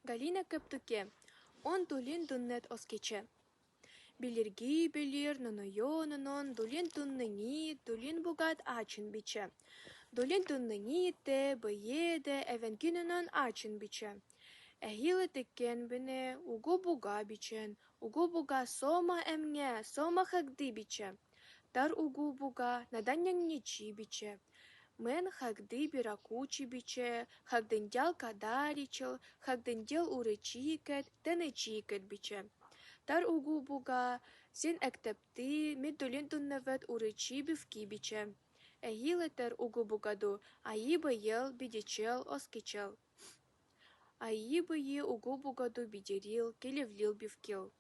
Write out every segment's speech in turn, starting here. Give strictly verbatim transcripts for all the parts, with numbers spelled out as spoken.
Галина Кептуке. Он Дулин дуннет оскиче. Билирги билир, но нойо нонон, Дулин дуннени, Дулин бугад ачын биче. Дулин дуннени те, бые де, эвенки нонон ачын биче. Эхилы теккен бине угу буга бичен, угу буга сома эмнге, сома хэгды биче. Тар угу буга надан нянгничи биче. Мен хэгды биракучи биче, хэгдындял кадар ичел, хэгдындял уречи кет, тэнечи кет биче. Тар угу буга син эктепти, ми Дулин дунневет уречи бивки биче. Эхилы тар угу бугаду айи быел, бидечел, оскичел. Айи бые угу бугаду бидерил, келевлил бивкил.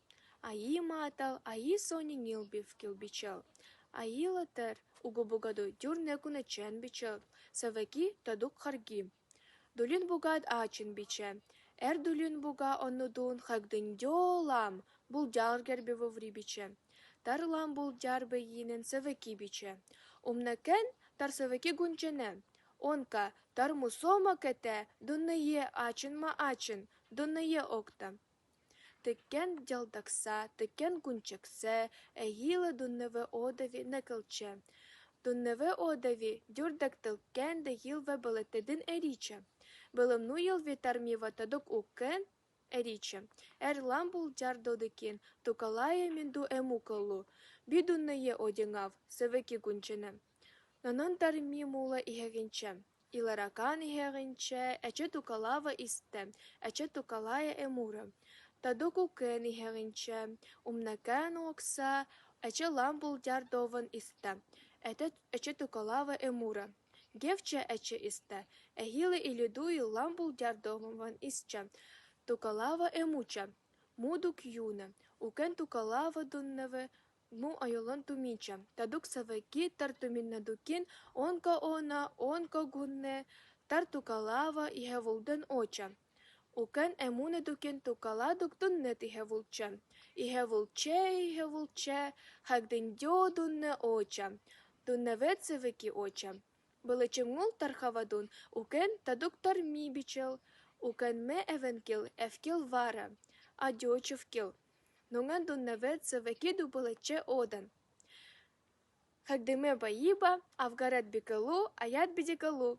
Айи матал, айи сонинил бивкил бичел. Айилы тар угу бугаду дюрне кунечен бичел, сэвэки тадук харги. Дулин бугад ачын биче. Эр Дулин буга онудун хэгдындё лам булдяр гербевыври биче. Тар лам булдяр быйинэн сэвэки биче. Умнекен тар сэвэки гунчене. Онка тар му сома кете, дуннее ачын ма ачын, дуннее окта. Теккен дялдакса, теккен гунчексе, эхилы дунневе одави некелче. Дунневе одави дюрдактылкен дегил ве бэлэтэдын эриче. Бэлэмнуел ви тармива тадук укен эриче. Эр лам булдяр додыкин тукалая минду эму калу. Би дуннее одингав, сэвэки гунчене. Нонон тарми мула ихегинче. Иларакан ихегинче, эче тукалава исте, эче тукалая эмура. Тадук укен ихегинче, умнекен окса, эче лам булдяр дован исте, эте эче тукалава эмура. Гевче эче исте, эхилы илидуй лам булдяр дован истче, тукалава эмуче. Му дук юне, укен тукалава дунневе му айолан тумиче. Тадук сэвэки тар туминнедукин, онка она, онка гунне, тар тукалава ихевулдэн оче. Укен эмунедукин тукала дук дуннет ихевулче. Ихевулче, ихевулче, хэгдындё дунне оче. Дунневет сэвэки оче. Бэлэчемгул тар хавадун укен тадук тарми бичел. Укен ме эвенкил эвкил вара, адёчевкил. Нуңэн дунневет сэвэки ду бэлэче одан. Хэгдыме байиба, авгарад би калу, аяд биди калу.